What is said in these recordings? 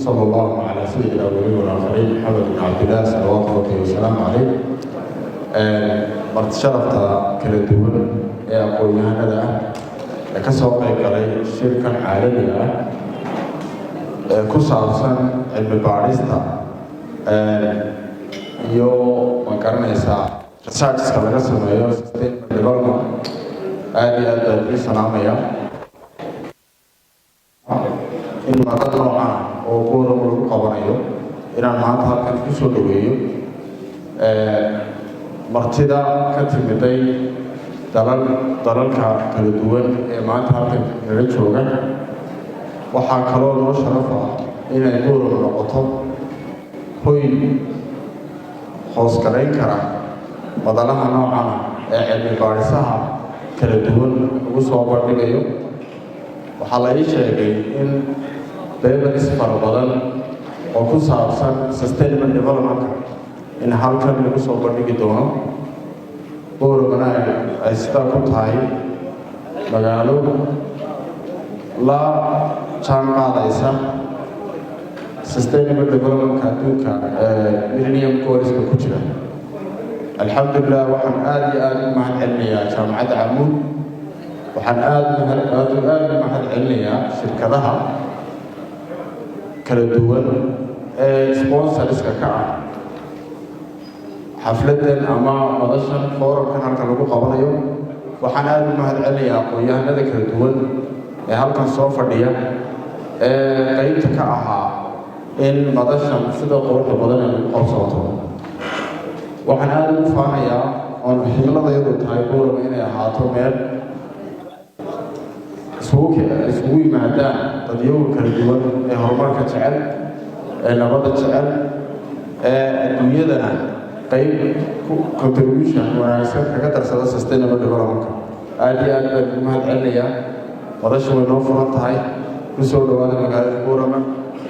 صلى الله على سيد الأولين والآخرين محمد بن عبد الله صلوات الله وسلامه عليه. Marti sharafta kala duwan ee aqoon-yahanada ah ee ka soo qayb galay shirkan caalamiga ah ee ku saabsan cilmi baadhista iyo, ma garanaysaa, researchka laga sameeyo sustainable development, aada iyo aad baan ii salaamaya. In madad noocan oo Boorama lagu qabanayo inaan maanta halkan ku soo dhaweeyo martida ka timiday dalalka kala duwan ee maanta halkan nala jooga. Waxaa kaloo noo sharaf ah inay Boorama noqoto hoy hoosgarayn kara madalaha noocana ee cilmi baadhisaha kala duwan lagu soo bandhigayo. Waxaa la ii sheegay in papers fara badan oo ku saabsan sustainable developmentka in halkan lagu soo bandhigi doono. Booramana ay sidaa ku tahay magaalo la jaan qaadaysa sustainable developmentka adduunka ee Millennium Goalska ku jira. Alxamdulilah, waxaan aada iyo aada u mahad celinayaa Jaamacadda Camuud. Waxaan aada aad aada u mahad celinayaa shirkadaha kala duwan ee sponsorska ka ah xafladan ama madashan forumkan halkan lagu qabanayo. Waxaan aada u mahad celinayaa aqoon-yahanada kala duwan ee halkan soo fadhiya ee qeybta ka ahaa in madashan sida quruxda badan ay lagu qabsooto. Waxaan aada ugu faanayaa oon himiladayadu tahay Boorama inay ahaato meel isugu yimaadaan dadyagu kala duwan ee horumarka jecel, ee nabadda jecel, ee adduunyadana qayb contribution wanaagsan kaga darsada sustainable developmentka. Aada iyo aad baan ugu mahad celinayaa. Madasha way noo furan tahay. Ku soo dhawaada magaalada Boorama,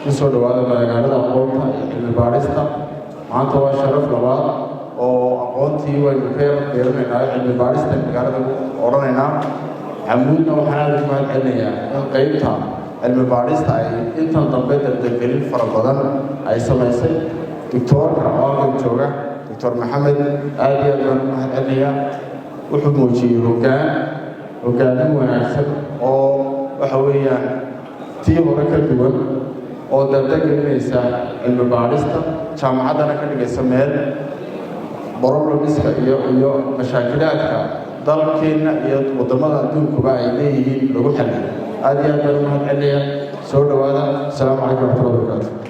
ku soo dhawaada magaalada aqoonta iyo cilmi baadhista. Maanta waa sharaf labaad oo aqoontii waynu ka yar beeranaynaa, cilmi baadhista magaalada odhanaynaa. Camuudna waxaan aada ugu mahad celinayaa in qeybta cilmi baadhista ay intan dambe dardargelin fara badan ay samaysay. Doctoorka oo halkan jooga, Doctor Maxamed, aada iyo aad baan ugu mahad celinayaa. Wuxuu muujiyey hoggaamin wanaagsan oo waxa weeyaan tii hore ka duwan oo dardargelinaysa cilmi baadhista, jaamacaddana ka dhigaysa meel problemska iyo mashaakilaadka dalkeenna iyo waddamada adduunkuba ay leeyihiin lagu xaliyo. Aada iyo aad baan u mahad celinayaa. Soo dhawaada. Asalaamu calaykum waraxmatullahi wabarakaatu.